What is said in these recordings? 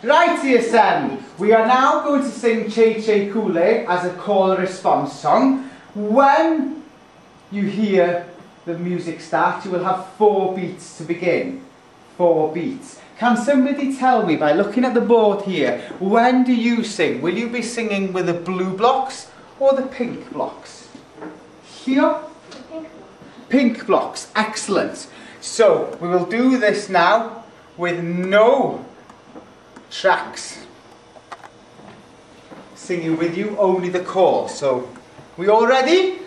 Right, Year 7, we are now going to sing Che Che Cwle as a call and response song. When you hear the music start, you will have 4 beats to begin. 4 beats. Can somebody tell me, by looking at the board here, when do you sing? Will you be singing with the blue blocks or the pink blocks? Here? The pink blocks. Pink blocks, excellent. So, we will do this now with no tracks singing with you, only the call. So, we all ready?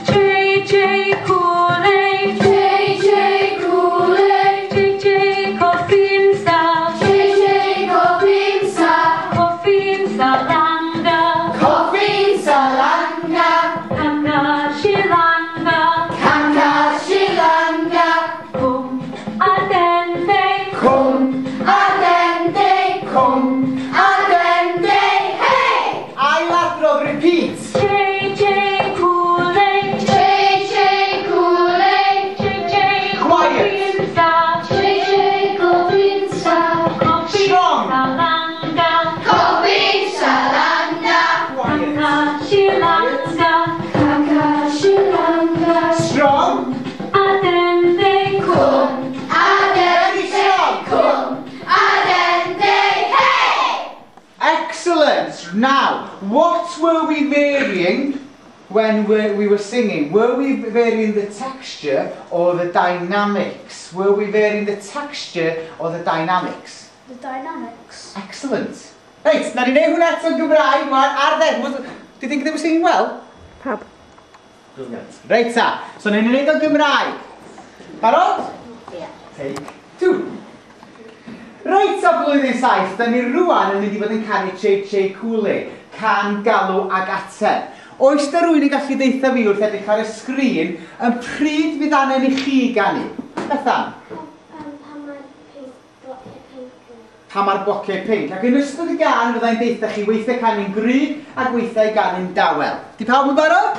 Che Che Cwle, Che Che Cwle, Che Che Cofinsa, Che Che Cofinsa, Cofinsa Langa, Cofinsa Langa, Kaka Shilanga, Kaka Shilanga, Kum Adende, Cum Adende, Cum Adende, hey! Ailadrodd, repeat. Che Che Cwle, Che Che Cwle, Che Che Quiet. Cofinsa, Che Che Cofinsa, Cofinsa Langa, Cofinsa Langa, Quiet. Kaka Shilanga, Kaka Shilanga, Strong. Adende, Cum Very Adende, strong. Cum Adende, hey! Excellent. Now, what were we varying when we were singing? Were we varying the texture or the dynamics? Were we varying the texture or the dynamics? The dynamics. Excellent. Reit, na ni wneud hwnna eto'n Gymraeg, rwan, ar ddeg. Do you think they were singing well? Pab. Brilliant. Reit ta, so ni'n wneud o'n Gymraeg. Barod? Yeah. Take 2. Reit ta, blwyddyn 7, da ni rwan yn mynd i fod yn canu Che Che Cwle, can galw ag ateb. Oes da rywun yn gallu deutha fi wrth edrych ar y sgrin yn pryd fydd angen i chi ganu? Bethan? Pan mae'r pink blociau pink yn... Pan mae'r blociau pink. Ac yn ystod y gân fyddai'n deutha chi weithiau canu'n gry ac weithiau ganu'n dawel. Di pawb yn barod?